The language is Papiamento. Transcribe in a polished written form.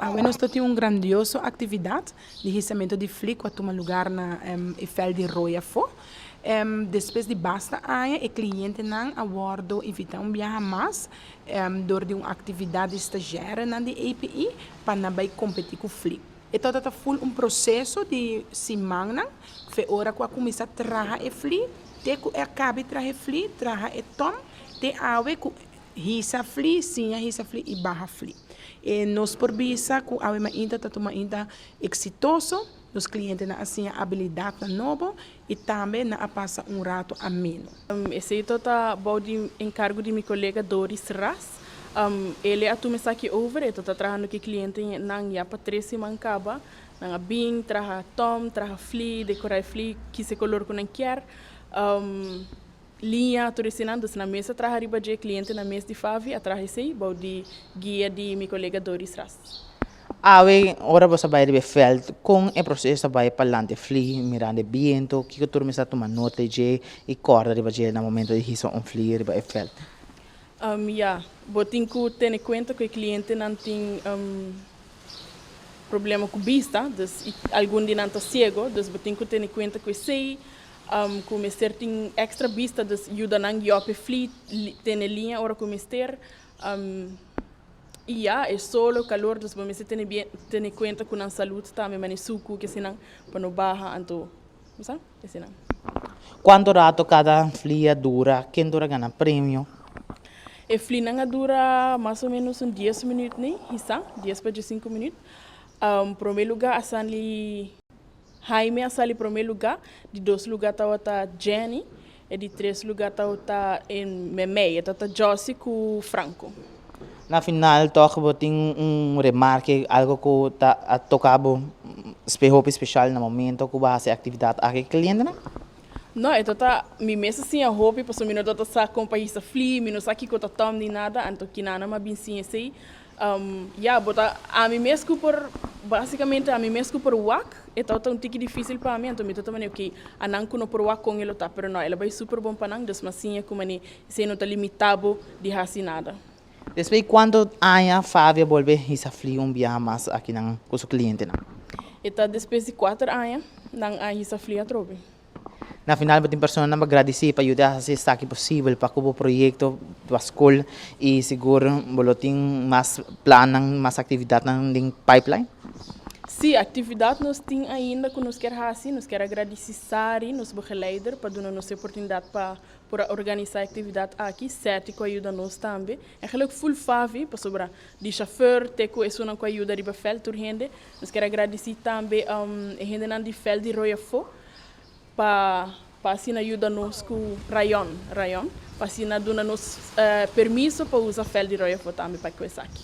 Awe nos tin un grandioso actividad di hisamento di fli cu a tuma lugar na e veld di Rooi Afo. Despues di basta aña e clientenan a wordo invita un biaha mas door di un actividad di stagiairenan di APE pa nan bay competi cu fli. E tabata ta full un proceso di simannan fe ora cu a cuminsa traha e fli te cu e a cabi traha e fli, traha e tom te awe cu hisa fli, siña hisa fli y baha fli. E nos por bisa cu awe mainta ta un mainta exitoso, nos clientenan a siña habilidadnan nobo y tambe nan a pasa un rato ameno. Esey ta bou di encargo di mi colega Doris Ras. El a tuma esaki over, e ta trahando cu clientenan ya pa 3 siman caba. Nan a bin, traha tom, traha fli, decora fli, kies color cu nan kier. Liña, tur esey, dus nan mes a traha riba dje, clientenan mes di FAVI, a traha esey, bou di guia di mi colega Doris Ras. Awe, ora bo a bay riba veld, con e proceso bay pa lanta fli, mirando biento, kico tur mester tuma nota dje y corda riba dje na momento di hisa un fli riba e veld? Ja, bo tin cu tene cuenta cu e clientenan tin problema cu bista, dus algun di nan ta ciego, dus bo tin cu tene cuenta cu esey, cu mester tin extra bista, dus yuda nan guia e fli, tene liña ora cu mester, y ja, e solo, calor, dus bo mester tene bien, tene cuenta cu nan salud tambe, mane sucu, cu asina, pa no baha, anto, sabi? Asina. Cuanto rato cada fli a dura? Ken tur a gana premio? E flinan a dura mas o menos un 10 minuut, ne? Hisa, 10 pa 5 minuut. Prome lugar a sali Jaime a sali prome lugar, di dos lugar tawata Jenny, y di tres lugar tawata en Memey, tawata Josie cu Franco. Na final, toch, bo tin un remarke, algo cu ta a toca bo hopi special na momento cu bo a haci actividad aki clientenan? No, e ta mi mes asina hopi, paso mi no ta sa con pa hisa fli, mi no sa kico ta tom ni nada, anto kinana m'a bin siña esey. Ja, bo ta ami mes cu por basicamente ami mes cu por wak, e ta un tiki dificil pa mi, anto mi ta mane ok, anan cu no por wak con e ta, pero no, el a bay super bon pa nan, dus m'a siña cu mane esey no ta limita bo di hasi nada. Despues cuanto aña FAVI a bolbe hisa fli un biaha mas aki nan cu su clientenan? E ta despues di 4 aña, nan a hisa fli atrobe. Na final, tin personanan pa gradici pa yuda haci esaki posibel pa cu proyecto pa scol y sigur bo tin mas plan, mas actividad den pipeline? Si, actividad nos tin ainda cu nos kier haci, nos kier gradici Sari, nos begeleider, pa duna nos oportunidad pa por organisa e actividad aki, Seti cu a yuda nos tambe. Eigenlijk full FAVI, pasobra di chauffeur, te cu esunnan cu a yuda riba veld, tur hende. Nos kier gradici tambe hendenan di veld di Rooi Afo, pa pa asina yuda nos cu rayon, rayon, pa asina duna nos permiso pa usa veld di Rooi Afo tambe pa esaki.